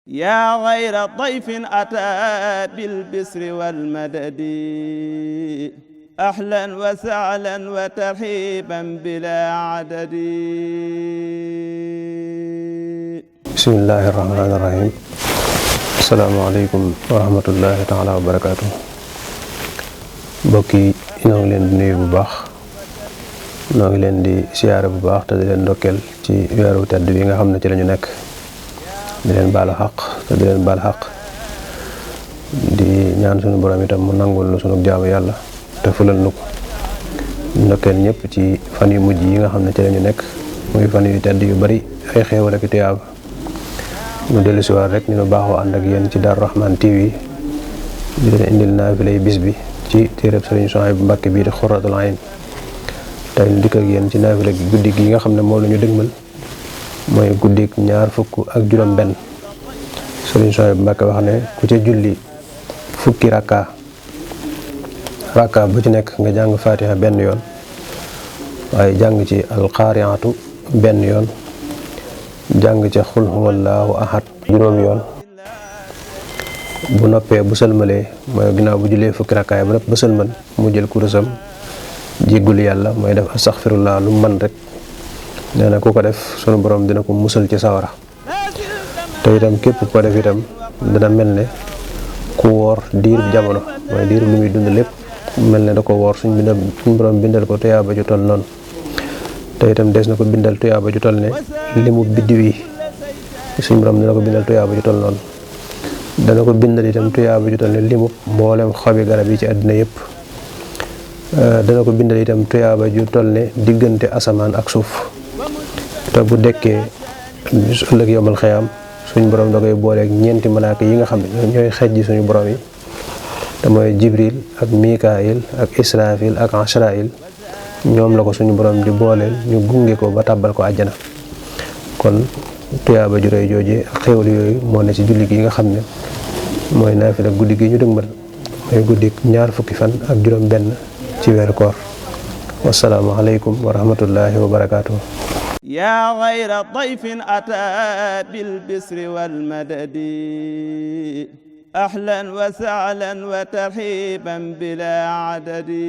yaa xayra dayfin ataa bil bisri wal madadi ahlan wa sahlan wa tarhiban bilaa adadi. Bismillahi rahmaani rahim. Asalaamaaleykum wa rahmatullahi taala wa barakaatu. Mbokk yi ñoo ngi leen di nuyu bu baax, ñoo ngi leen di siyaare bu baax te di leen ndokkeel ci weeru tedd bi nga xam ne ci lañu nekk, di leen baalu xaq te di leen baal xaq, di ñaan suñu borom itam mu nangul nu suñu jaamu yàlla te fulal nu ko. ndokkeel ñëpp ci fan yu mujj yi nga xam ne ci lañu nekk, muy fan yu tedd yu bari ay xéewal ak tiyaaba. ñu dellu si waat rek ñu baaxoo ànd ak yéen ci Darou Rahmane TV di leen indil naafilay bis bi ci téereb Sëriñ Souhaïbou Mbacké bii di Xurratul Ayn. tey ñu dikk ak yéen ci naafila gi guddi gi nga xam ne moom la ñu dëgmal, mooy guddik 26 Sëriñ Souhaïbou Mbacké wax ne ku ca julli fukki rakka bu ci nekk nga jàng fatiha benn yoon, waaye jàng ci alqaariatu benn yoon, jàng ca xul huwallaahu ahad juróomi yoon. bu noppee bu sëlmalee, mooy ginnaaw bu jullee fukki rakkaay ba nopp ba sëlmal, mu jël kurusam jéggulu yàlla, mooy def astaxfirullah lu man rek. nee na ku ko def sunu borom dina ko musal ci sawara. te itam képp ku ko def itam dina mel ne ku woor diirub jamono, mooy diirub lu muy dund lépp mel ne da ko woor. suñ borom bindal ko tuyaaba ju toll noonu. te itam des na ko bindal tuyaaba ju toll ne limu biddiw yi, suñ borom dina ko bindal tuyaaba ju toll noonu. dana ko bindal itam tuyaaba ju toll ne limu mboolem xobi garab yi ci àddina yëpp. dana ko bindal itam tuyaaba ju toll ne diggante asamaan ak suuf. te bu dekkee ëllëg yomal xëyaam, suñ borom da koy booleeg ñeenti malaaka yi nga xam ne ñooy xej ji suñu borom yi, te mooy Jibril ak Mikaayil ak Israfil ak Asrail. ñoom la ko suñu borom di booleel ñu gunge ko ba tàbbal ko àjjana. kon tuyaaba ju rëy joojee ak xéwal yooyu moo ne ci julli gi nga xam ne mooy naafila guddi gi ñu dëgmal, mooy guddi 26 ci weeru koor. wassalaamu aleykum wa rahmatullahi wa barakaatuh. yaa xayra dayfin ataa bil bisri wal madadi ahlan wa sahlan wa tarhiban bilaa adadi.